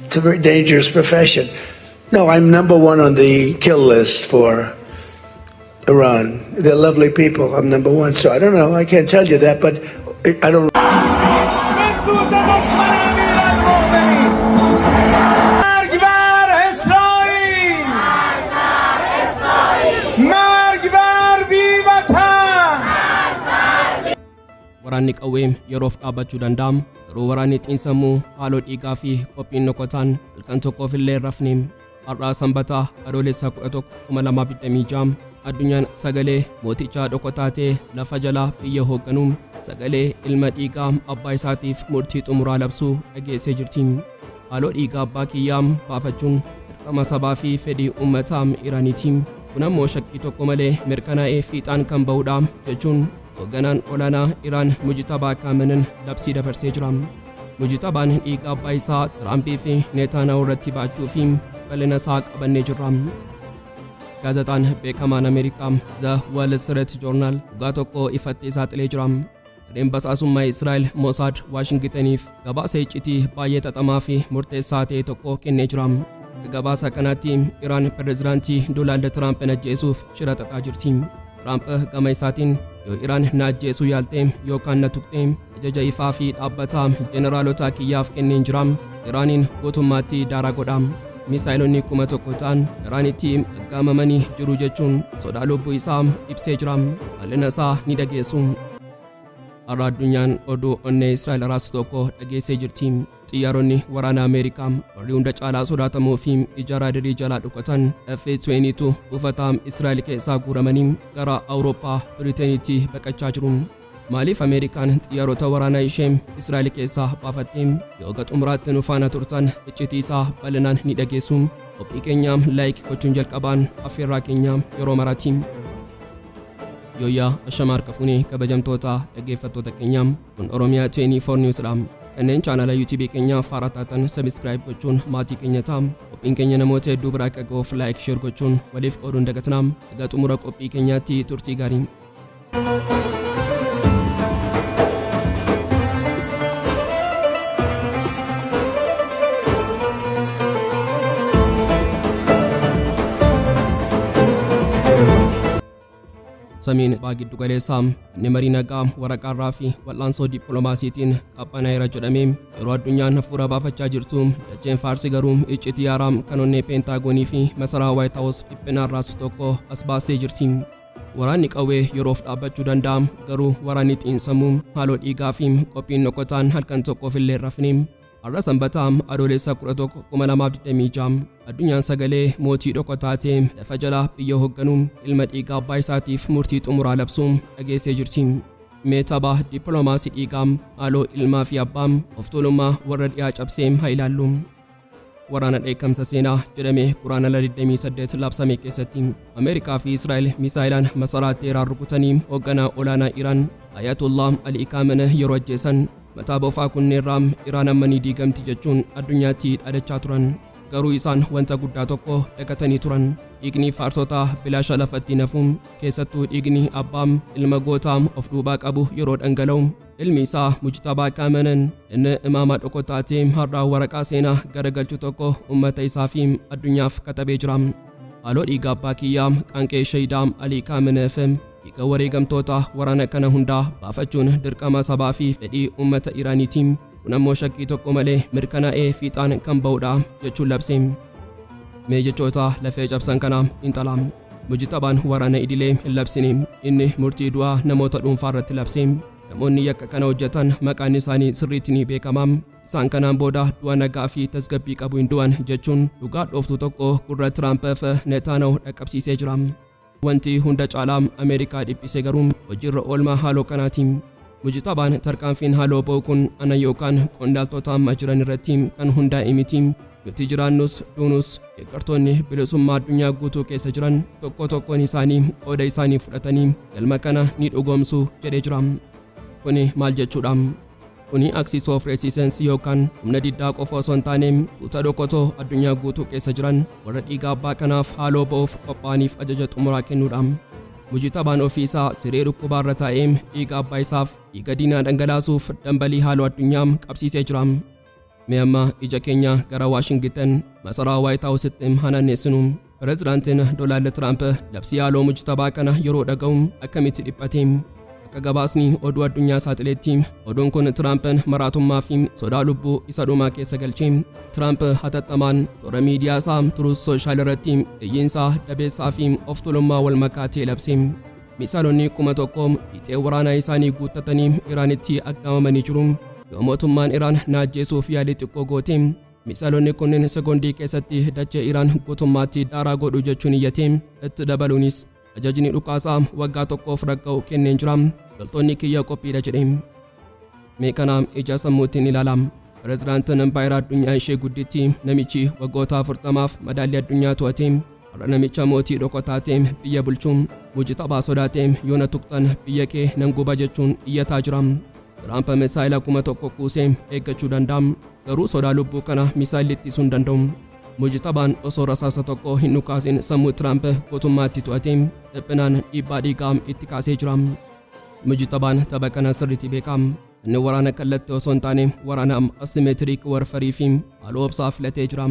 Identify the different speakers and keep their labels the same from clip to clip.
Speaker 1: It's a very dangerous profession. No, I'm number one on the kill list for Iran. They're lovely people. I'm number one. So I don't know. I can't tell you that, but I don't
Speaker 2: بسوز دشمن امیرالمؤمنین. مرگ بر اسرائیل، مرگ بر بی وطن.
Speaker 3: Waraanni qawwee yeroof dhaabbachuu danda'am, garuu waraanni xiinsammuu, haaloo dhiigaa fi qophiin dhokataan halkan tokkoof illee hin rafne. Har'aa Sanbataa Adoolessa 11, 2026 addunyaan sagalee mootichaa dhokataa ta'e lafa jalaa biyya hoogganuu, sagalee ilma dhiigaa abbaa isaatiif murtii xumuraa labsuu dhageessee jirti. Haaloo dhiigaa abbaa kiyyaa baafachuun dirqama sabaa fi fedhii uummataa Iraaniiti. Kun ammoo shakkii tokko malee mirkanaa'ee fiixaan kan ba'uudha jechuun hoogganaan olaanaa Iraan Mujtabaa Kaamenin labsii dabarsee jira. Mujtabaan dhiiga abbaa isaa Tiraampii fi Neetaanyaahuu irratti baachuu fi bal'ina isaa qabannee jirra. Gaazexaan beekamaan Ameerikaa The Wall Street Journal dhugaa tokko ifatti saaxilee jira. Gareen basaasummaa Israa'el Mossad Waashingitaniif gabaasa iccitii baay'ee xaxamaa fi murteessaa ta'e tokko kennee jira. Akka gabaasa kanaatti Iraan pireezidaantii Doonaald Tiraamp ajjeesuuf shira xaxaa jirti. Tiraamp gama isaatiin yoo Iraan na ajjeesuu yaalte yookaan na tuqxe, ajaja ifaa fi dhaabbataa jeneraalota kiyyaaf kenneen jira. Iraaniin guutummaatti daaraa godha. Misaayilonni 1000 ta'an Iraanitti aggaamamanii jiru jechuun sodaa lubbuu isaa ibsee jira. Bal'ina isaa ni dhageessu. Har'a addunyaan oduu onnee Israa'el raasu tokko dhageessee jirti. Xiyyaaronni waraana Ameerikaa warri hunda caalaa sodaatamuu fi ija raadarii jalaa dhokatan F-22 buufata Israa'el keessaa guuramanii gara Awurooppaa Biriiteenitti baqachaa jiru. Maaliif Ameerikaan xiyyaarota waraanaa ishee Israa'el keessaa baafatte? Yoo hanga xumuraatti nu faana turtan iccitii isaa bal'inaan ni dhageessu. Qophii keenya like gochuun jalqabaan affeerraa keenya yeroo maraati. Yooyyaa, ashama harka fuunee, kabajamtoota dhaggeeffattoota keenya, kun Oromiyaa 24 News dha. Kanneen chaanala YouTube keenya faaraa taatan subscribe gochuun maatii keenya ta'a. Qophiin keenya namoota hedduu biraa akka ga'uuf like, share gochuun waliif qooduun dagatinaa. Egaa xumura qophii keenyaatti turtii gaarii. Samiin Baha Giddu Galeessaa inni marii nagaa waraqaarraa fi wal'aansoo dippiloomaasiitiin qabbanaa'eera jedhamee yeroo addunyaan hafuura baafachaa jirtu, dacheen Faarsi garuu iccitii haaraa kan onnee Peentaagoonii fi masaraa Waayit Haawus dhiphinarraas tokko as baasee jirti. Waraanni qawwee yeroof dhaabbachuu danda'a, garuu waraanni xiinsammuu, haaloo dhiigaa fi qophiin dhokataan halkan tokkoof illee hin rafne. Har'a Sanbataa Adoolessa 11, 2026 addunyaan sagalee mootii dhokataa ta'e lafa jalaa biyya hoogganuu, ilma dhiigaa abbaa isaatiif murtii xumuraa labsuu dhageessee jirti. Mee tapha dippiloomaasii dhiigaa, haaloo ilmaa fi abbaa, of tuulummaa warra dhiyaa cabsee haa ilaallu. Waraana dheekkamsa seenaa jedhamee Guraandhala 28 labsame keessatti Ameerikaa fi Israa'el misaayilaan masaraa Teheraan rukutanii hoogganaa olaanaa Iraan Ayatollah Ali Khamenei yeroo ajjeesan, mataa bofaa kunneerraa Iraan amma ni diigamti jechuun addunyaatti dhaadachaa turan. Garuu isaan wanta guddaa tokko dagatanii turan. Dhiigni faarsotaa bilaasha lafatti nafu, keessattuu dhiigni abbaa ilma gootaa of duubaa qabu yeroo dhangala'u. Ilmi isaa Mujtabaa Khamenei inni imaama dhokataa ta'e har'a waraqaa seenaa garagalchu tokko uummata isaa fi addunyaaf katabee jira. Haaloo dhiiga abbaa kiyyaa qaanqee Shahidaa Ali Khamenei fi dhiiga wareegamtoota waraana kana hundaa baafachuun dirqama sabaa fi fedhii uummata Iraaniiti. Kun ammoo shakkii tokko malee mirkanaa'ee fiixaan kan ba'udha jechuun labse. Mee jechoota lafee cabsan kana xiinxalaa. Mujtabaan waraana idilee hin labsine. Inni murtii du'aa namoota dhuunfaa irratti labse. Namoonni yakka kana hojjetan maqaan isaanii sirriitti ni beekama. Isaan kanaan booda du'a nagaa fi tasgabbii qabu hin du'an jechuun dhugaa dhooftuu tokko gurra Tiraamp fi Netanyahu dhaqqabsiisee jira. Wanti hunda caalaa Ameerikaa dhiphise garuu hojiirra oolmaa haaloo kanaati. Mujtabaan tarkaanfiin haaloo ba'u kun ana yookaan qondaaltota amma jiran irratti kan hundaa'e miti. Nuti jiraannus duunus deeggartoonni bilisummaa addunyaa guutuu keessa jiran tokko tokkoon isaanii qooda isaanii fudhatanii galma kana ni dhugoomsu jedhee jira. Kuni maal jechuudha? Kuni Axis of Resistance yookaan humna diddaa qofa osoo hin taane tuuta dhokatoo addunyaa guutuu keessa jiran warra dhiiga abbaa kanaaf haaloo ba'uuf qophaa'aniif ajaja xumuraa kennuudha. Mujtabaan ofii isaa siree dhukkubaarra taa'ee dhiiga abbaa isaaf dhiiga diinaa dhangalaasuuf dambalii haaloo addunyaa qabsiisee jira. Mee amma ija keenya gara Waashingitan masaraa Waayit Haawusitti haa naanneessinu. Pireezidaantiin Doonaald Tiraamp labsii haaloo Mujtabaa kana yeroo dhaga'u akkamitti dhiphate? Akka gabaasni oduu addunyaa saaxileetti, oduun kun Tiraampiin maraatummaa fi sodaa lubbuu isa dhumaa keessa galche. Tiraamp hatattamaan toora miidiyaa isaa Truth Social irratti iyyiinsaa dabeessaa fi of tuulummaa wal makaatee labse. Misaalonni 1000 fiixee waraanaa isaanii guuttatanii Iraanitti aggaamamanii jiru. Yoo mootummaan Iraan na ajjeesuuf yaalii xiqqoo goote, misaalonni kunneen sekoondii keessatti dachee Iraan guutummaatti daaraa godhu jechuun iyyate. Itti dabaluunis, ajajni dhukaasaa waggaa tokkoof ragga'u kenneen jira. Loltoonni kiyya qophiidha jedhe. Mee kana ija sammuutiin ilaala. Pireezidaantiin impaayera addunyaa ishee gudditti, namichi waggoota 40f madaalli addunyaa to'ate, har'a namicha mootii dhokataa ta'e biyya bulchu Mujtabaa sodaate, yoo na tuqxan biyya kee nan guba jechuun iyyataa jira. Tiraamp misaayila 1000 kuusee eeggachuu danda'a. Garuu sodaa lubbuu kana misaayilli ittisuu hin danda'u. Mujtabaan osoo rasaasa tokko hin dhukaasin sammuu Tiraamp guutummaatti to'ate, dhiphinaan dhiibbaa dhiigaa itti kaasee jira. Mujtabaan tapha kana sirriitti beeka. Inni waraana kallattii osoo hin taane waraana asymmetric warfare fi haaloo obsaa filatee jira.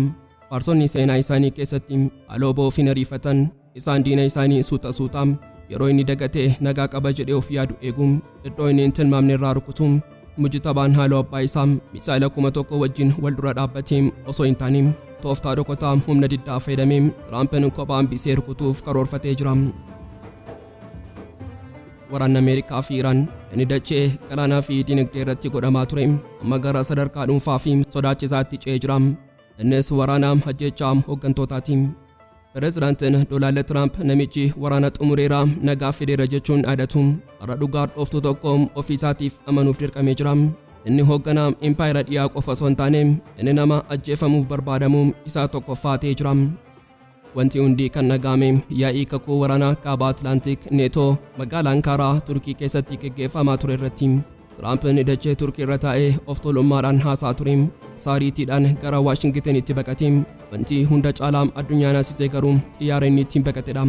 Speaker 3: Faarsonni seenaa isaanii keessatti haaloo ba'uuf hin ariifatan. Isaan diina isaanii suuta suuta, yeroo inni dagatee nagaa qaba jedhee of yaadu eegu, iddoo inni hin tilmaamne irraa rukutu. Mujtabaan haaloo abbaa isaa misaayila 1000 wajjin wal dura dhaabbatee osoo hin taane, tooftaa dhokataa humna diddaa fayyadamee Tiraampiin kophaa hambisee rukutuuf karoorfatee jira. Waraanni Ameerikaa fi Iraan inni dachee, galaanaa fi dinagdee irratti godhamaa ture amma gara sadarkaa dhuunfaa fi sodaachisaatti ce'ee jira. Innis waraana ajjeechaa hooggantootaati. Pireezidaantiin Doonaald Tiraamp, namichi waraana xumureera, nagaa fideera jechuun dhaadatu, har'a dhugaa dhooftuu tokko ofii isaatiif amanuuf dirqamee jira. Inni hoogganaa impaayera dhiyaa qofa osoo hin taane, inni nama ajjeefamuuf barbaadamu isaa tokkoffaa ta'ee jira. Wanti hundi kan dhaga'ame yaa'ii kakuu waraanaa Kaaba Atlaantik Neetoo magaalaa Ankaaraa Turkii keessatti geggeeffamaa ture irratti. Tiraampiin dachee Turkii irra taa'ee of tuulummaadhaan haasaa ture. Saariitiidhaan gara Waashingitanitti baqate. Wanti hunda caalaa addunyaa naasise garuu xiyyaara inni ittiin baqatedha.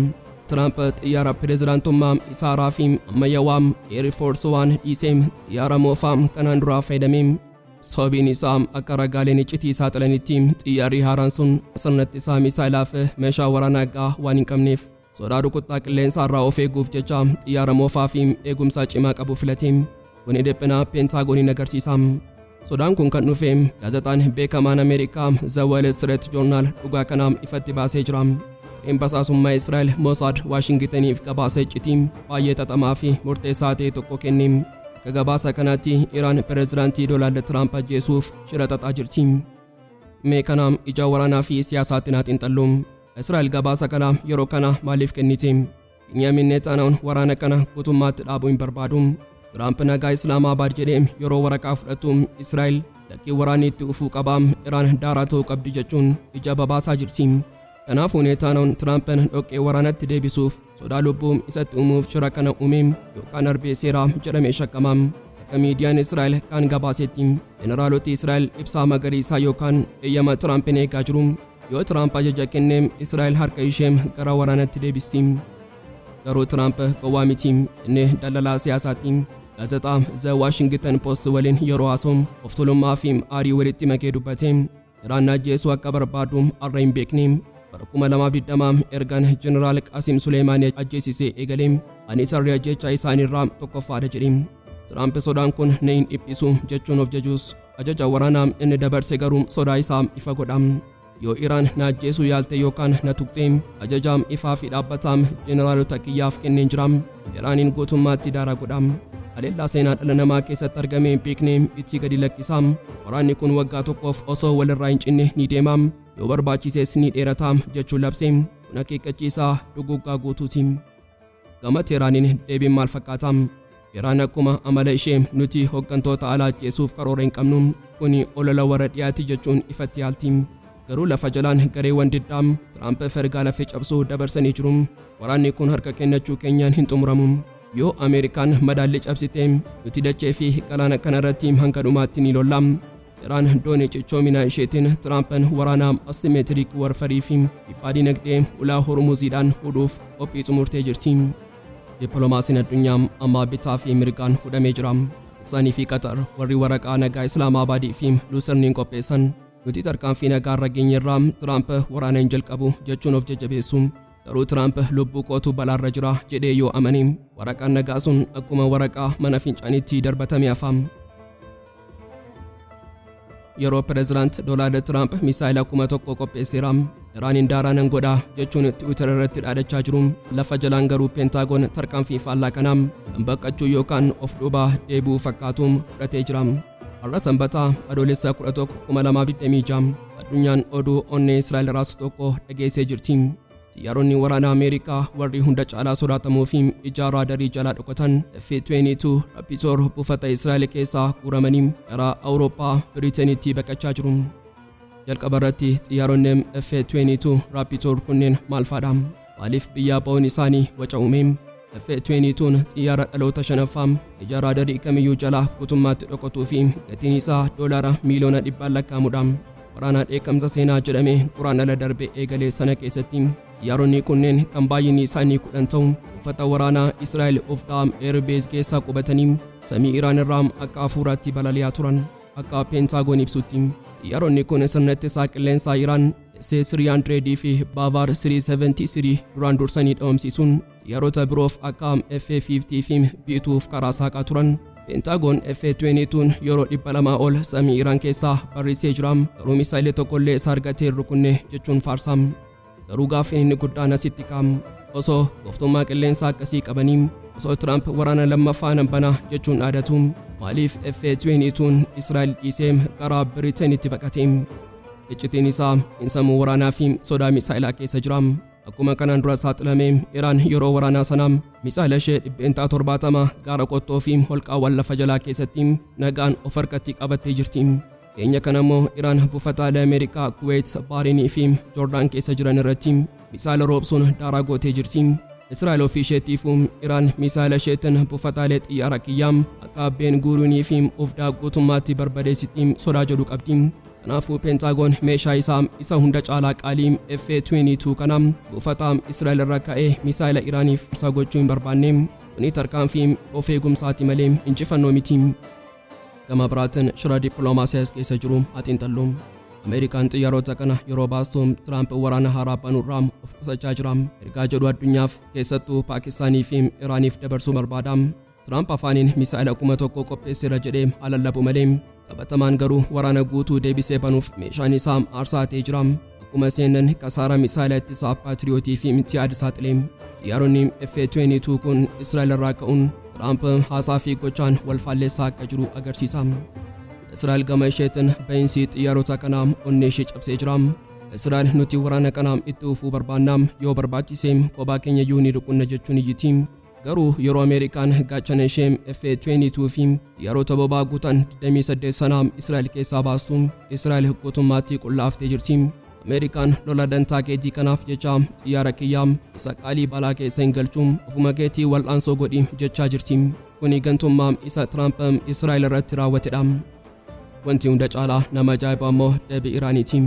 Speaker 3: Tiraamp xiyyaara pireezidaantummaa isaa haaraa fi ammayyaawaa Air Force One dhiisee xiyyaara moofaa kanaan duraa fayyadame. Sababiin isaa, akka ragaaleen iccitii saaxilanitti, xiyyaarri haaraan sun sirna ittisaa misaayilaa fi meeshaa waraanaa gahaa waan hin qabneef, sodaa rukuttaa qilleensaa irraa of eeguuf jecha xiyyaara moofaa fi eegumsa cimaa qabu filate. Kuni dhiphina Peentaagoniin agarsiisa. Sodaan kun kan dhufe gaazexaan beekamaan Ameerikaa The Wall Street Journal dhugaa kana ifatti baasee jira. Gareen basaasummaa Israa'el Mossad Waashingitaniif gabaasa iccitii baay'ee xaxamaa fi murteessaa ta'e tokko kenne. Akka gabaasa kanaatti, Iraan pireezidaantii Doonaald Tiraamp ajjeesuuf shira xaxaa jirti. Mee kana ija waraanaa fi siyaasaatiin haa xiinxallu. Israa'el gabaasa kana yeroo kana maaliif kennite? Benyamin Netanyahuun waraana kana guutummaatti dhaabuu hin barbaadu. Tiraamp nagaa Islaamaabaad jedhee yeroo waraqaa fudhatu, Israa'el lakkii, waraanni itti ufuu qaba, Iraan daaraa ta'uu qabdi jechuun ija babaasaa jirti. Kanaafuu Netanyahuun Tiraampiin dhoqqee waraanatti deebisuuf, sodaa lubbuu isatti uumuuf shira kana uume yookaan arbeesseera jedhamee shakkama. Akka miidiyaan Israa'el kaan gabaasetti, jeneraaloti Israa'el ibsaa magariisaa yookaan eeyyama Tiraampiin eegaa jiru. Yoo Tiraamp ajaja kenne, Israa'el harka ishee gara waraanatti deebisti. Garuu Tiraamp gowwaa miti. Inni daldalaa siyaasaati. Gaazexaa The Washington Post waliin yeroo haasa'u of tuulummaa fi aarii walitti makee dubbate. Iraan na ajjeesuu akka barbaadu har'a hin beekne. Bara 2020 ergan Jeneraal Qaasim Suleemaanii ajjeesisee eegale, ani tarree ajjeechaa isaaniirraa tokkoffaadha jedhe. Tiraamp sodaan kun na hin dhiphisu jechuun of jajuus, ajaja waraanaa inni dabarse garuu sodaa isaa ifa godha. Yoo Iraan na ajjeesuu yaalte yookaan na tuqxe, ajaja ifaa fi dhaabbataa jeneraalota kiyyaaf kenneen jira. Iraaniin guutummaatti daaraa godha. Haleellaa seenaa dhala namaa keessatti argame hin beekne itti gadi lakkisa. Waraanni kun waggaa tokkoof osoo walirraa hin cinne ni deema. Yoo barbaachises ni dheerata jechuun labse. Kun akeekkachiisa duguggaa guutuuti. Gama Teeraaniin deebiin maal fakkaata? Iraan akkuma amala ishee nuti hooggantoota alaa ajjeesuuf karoora hin qabnu, kuni olola warra dhiyaati jechuun ifatti yaalti. Garuu lafa jalaan gareewwan diddaa Tiraamp ergaa lafee cabsuu dabarsanii jiru. Waraanni kun harka kennachuu keenyaan hin xumuramu. Yoo Ameerikaan madaalli cabsite, nuti dachee fi galaana kana irratti hanga dhumaatti ni lolla. Iraan doonii cichoominaa isheetiin Tiraampiin waraana asymmetric warfare fi dhiibbaa dinagdee ulaa Hormuziidhaan hudhuuf qophii xumurtee jirti. Dippiloomaasiin addunyaa amma bitaa fi mirgaan hudhamee jira. Paakistaanii fi Qatar warri waraqaa nagaa Islaamabaadii fi Luuserniin qopheessan nuti tarkaanfii nagaa irra geenyerraa, Tiraamp waraana hin jalqabu jechuun of jajjabeessu. Garuu Tiraamp lubbuu kootu balaarra jira jedhee yoo amane, waraqaan nagaa sun akkuma waraqaa mana fincaaniitti darbatame hafa. Yeroo Pireezidaant Doonaald Tiraamp misaayila 1000 qopheesseera, Iraaniin daaraa nan godha jechuun Tiwiitar irratti dhaadachaa jiru, lafa jalaan garuu Peentaagoon tarkaanfii faallaa kanaa kan baqachuu yookaan of duuba deebi'uu fakkaatu fudhatee jira. Har'a Sanbataa Adoolessa 11, 2026 addunyaan oduu onnee Israa'el raasu tokko dhageessee jirti. Xiyyaaronni waraanaa Ameerikaa warri hunda caalaa sodaatamuu fi ija raadarii jalaa dhokatan F-22 Raptor buufata Israa'el keessaa guuramanii gara Awurooppaa Biriiteenitti baqachaa jiru. Jalqaba irratti xiyyaaronni F-22 Raptor kunneen maal faadha? Maaliif biyyaa ba'uun isaanii waca uume? F-22 xiyyaara dhaloota shanaffaa ija raadarii kamiyyuu jalaa guutummaatti dhokatuu fi gatiin isaa doolaara miiliyoona dhibbaan lakkaa'amudha. Waraana dheekkamsa seenaa jedhamee Guraandhala darbe eegale sana keessatti xiyyaaronni kunneen kan baay'inni isaanii 10 ta'u uffata waraanaa Israa'el Ovdaa Air Base keessaa qubatanii samii Iraan irraa akka hafuuraatti balali'aa turan. Akka Peentaagoon ibsutti, xiyyaaronni kun sirna ittisaa qilleensaa Iraan S-300 fi Bavar 373 duraan dursanii dhabamsiisuun xiyyaarota biroof akka F-50 fi B-2f karaa saaqaa turan. Peentaagoon F-22 yeroo 200 ol samii Iraan keessaa barrisee jira, garuu misaayilii tokkollee isa argatee hin rukunne jechuun faarsa. Garuu gaaffiin inni guddaan asitti ka'a. Osoo gooftummaa qilleensaa akkasii qabanii, osoo Tiraamp waraana lammaffaa nan bana jechuun dhaadatu, maaliif F-22 Israa'el dhiisee gara Biriiteenitti baqate? Iccitiin isaa xiinsammuu waraanaa fi sodaa misaayilaa keessa jira. Akkuma kanaan dura saaxilame, Iraan yeroo waraanaa sanaa misaayila ishee 70% gaara qottoo fi holqaawwan lafa jalaa keessatti nagaan of harkatti qabattee jirti. Dhiyeenya kana immoo Iraan buufataalee Ameerikaa Kuweet, Baariinii fi Joordaan keessa jiran irratti misaayila roobsuun daaraa gootee jirti. Israa'el ofii isheetiifuu Iraan misaayila isheetiin buufataalee xiyyaara kiyyaa akka Been Guuriyoonii fi Ufdaa guutummaatti barbadeessiti sodaa jedhu qabdi. Kanaafuu Peentaagoon meeshaa isaa isa hunda caalaa qaalii F-22 kana buufata Israa'el irra ka'ee misaayila Iraaniif aarsaa gochuu hin barbaanne. Kuni tarkaanfii of eegumsaati malee injifannoo miti. Gama biraatiin shira dippiloomaasii as keessa jiru haa xiinxallu. Ameerikaan xiyyaarota kana yeroo baastu Tiraamp waraana haaraa banuurraa of qusachaa jira ergaa jedhu addunyaaf, keessattuu Paakistaanii fi Iraaniif dabarsuu barbaada. Tiraamp afaaniin misaa'ila 1000 qopheesseera jedhee haa lallabu malee, qabatamaan garuu waraana guutuu deebisee banuuf meeshaan isaa aarsaa ta'ee jira. Akkuma CNN kasaara misaa'ila ittisaa Paatiriyootii fi THAAD saaxile. Xiyyaaronni F-22 kun Israa'el irraa ka'uun Tiraamp haasaa fi gochaan wal faalleessaa akka jiru agarsiisa. Israa'el gama isheetiin ba'iinsi xiyyaarota kanaa onnee ishee cabsee jira. Israa'el nuti waraana kana itti fufuu barbaanna, yoo barbaachise kophaa keenya iyyuu ni rukunna jechuun iyyiti. Garuu yeroo Ameerikaan gaachana ishee F-22 fi xiyyaarota boba'aa guutan 28 sana Israa'el keessaa baastu, Israa'el guutummaatti qullaaftee jirti. Ameerikaan lola dantaa keetii kanaaf jecha xiyyaara kiyyaa isa qaalii balaa keessa hin galchu, ofuma keetii wal'aansoo godhi jechaa jirti. Kuni gantummaa isa Tiraamp Israa'el irratti raawwatedha. Wanti hunda caalaa nama ajaa'ibu ammoo deebii Iraaniiti.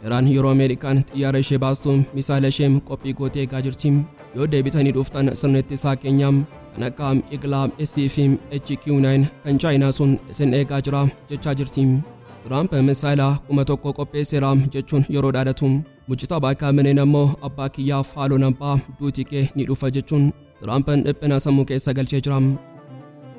Speaker 3: Iraan yeroo Ameerikaan xiyyaara ishee baastu misaayila ishee qophii gootee eegaa jirti. Yoo deebitanii dhuftan sirna ittisaa keenya kan akka Igla S fi HQ9 kan Chaayinaa sun isin eegaa jira jechaa jirti. Tiraamp misaayila 1000 qopheesseera jechuun yeroo dhaadatu, Mujtabaa Kaamineen ammoo abbaa kiyyaaf haaloo nan ba'a, duuti kee ni dhufa jechuun Tiraampiin dhiphina sammuu keessa galchee jira.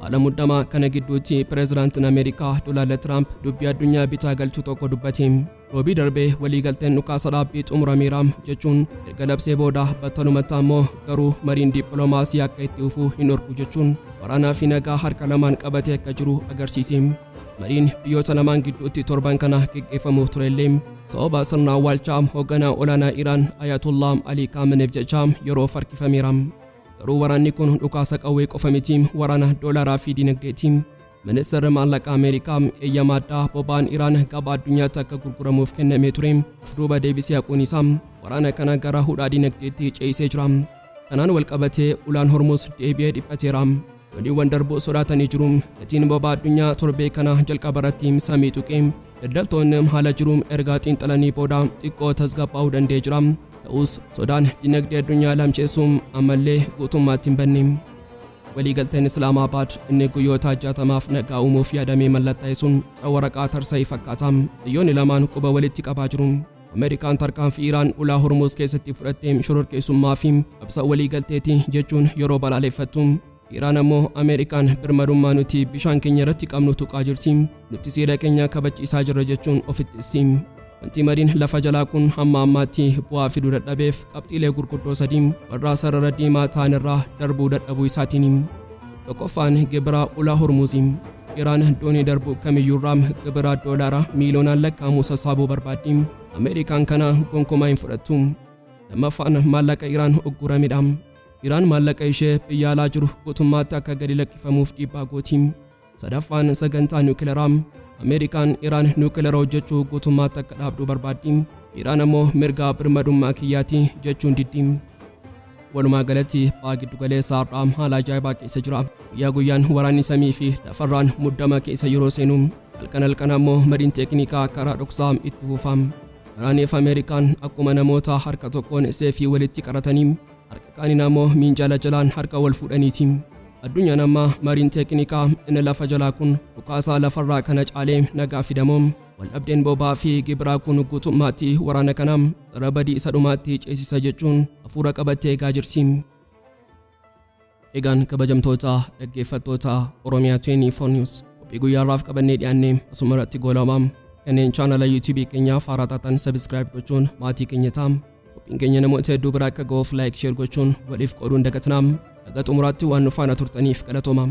Speaker 3: Haala muddamaa kana gidduutti Pireezidaantiin Ameerikaa Doonaald Tiraamp dubbii addunyaa bitaa galchu tokko dubbate. Roobii darbe waliigalteen dhukaasa dhaabbii xumurameera jechuun erga labsee booda, battalumatti ammoo garuu mariin dippiloomaasii akka itti fufu hin dhorku jechuun waraanaa fi nagaa harka lamaan qabatee akka jiru agarsiise. Mariin biyyoota lamaan gidduutti torban kana geggeeffamuuf turellee sababa sirna awwaalchaa hoogganaa olaanaa Iraan Ayatollah Ali Khameneef jecha yeroof harkifameera. Garuu waraanni kun dhukaasa qawwee qofa miti, waraana doolaaraa fi dinagdeeti. Ministeerri Maallaqaa Ameerikaa eeyyama addaa boba'aan Iraan gabaa addunyaatti akka gurguramuuf kennamee ture of duuba deebisee haquun isaa waraana kana gara hudhaa dinagdeetti ce'isee jira. Kanaan walqabatee ulaan Hormuz deebi'ee dhiphateera. Dooniiwwan darbuu sodaatanii jiru. Gatiin boba'aa addunyaa torbee kana jalqaba irratti samii tuqe. Daldaltoonni haala jiru erga xiinxalanii booda xiqqoo tasgabbaa'uu danda'ee jira. Ta'us sodaan dinagdee addunyaa lamsheessu ammallee guutummaatti hin banne. Waliigalteen Islaamaabaad inni guyyoota 60f nagaa uumuuf yaadamee mallattaa'e sun waraqaa tarsa'ii fakkaata. Biyyoonni lamaan quba walitti qabaa jiru. Ameerikaan tarkaanfii Iraan ulaa Hormuz keessatti fudhattee shororkeessummaa fi cabsa waliigalteeti jechuun yeroo balaaleffattu, Iraan ammoo Ameerikaan birmadummaa nuti bishaan keenya irratti qabnu tuqaa jirti, nuti seera keenya kabachiisaa jirra jechuun ofittisti. Wanti mariin lafa jalaa kun hamma ammaatti bu'aa fiduu dadhabeef qabxiilee gurguddoo sadii warra sarara diimaa ta'an irraa darbuu dadhabuu isaatiin. Tokkoffaan gibira ulaa Hormuzi. Iraan doonii darbu kamiyyuurraa gibira doolaara miiliyoonaan lakkaa'amu sassaabuu barbaaddi. Ameerikaan kana gonkumaa hin fudhattu. Lammaffaan maallaqa Iraan ugguramedha. Iraan maallaqa ishee biyya alaa jiru guutummaatti akka gadi lakkifamuuf dhiibbaa gooti. Sadaffaan sagantaa niwukilaraa. Ameerikaan Iraan niwukilara hojjechuu guutummaatti akka dhaabdu barbaaddi. Iraan ammoo mirga birmadummaa kiyyaati jechuun diddi. Walumaa galatti baha giddu galeessa har'aa haala ajaa'ibaa keessa jira. Guyyaa guyyaan waraanni samii fi lafarraan muddama keessa yeroo seenu, halkan halkan ammoo mariin teeknikaa karaa dhoksaa itti fufa. Iraaniif Ameerikaan akkuma namoota harka tokkoon seefii walitti qaratanii harka kaaniin ammoo minjaala jalaan harka wal fuudhaniiti. Addunyaan amma mariin teeknikaa inni lafa jalaa kun dhukaasaa lafarraa kana caalee nagaa fidamoo waldhabdeen boba'aa fi gibiraa kun guutummaatti waraana kana gara badii isa dhumaatti ceesisa jechuun hafuura qabattee eegaa jirti. Egaan kabajamtoota dhaggeeffattoota Oromiyaa 24 News, qophii guyyaa har'aaf qabannee dhiyaanne asuma irratti goolabama. Kanneen chaanala YouTube keenyaaf haaraa taatan subscribe gochuun maatii keenya ta'aa. Qophiin keenya namoota hedduu bira akka ga'uuf like, share gochuun waliif qooduun dagatinaa. Haga xumuraatti waan nu faana turtaniif galatooma.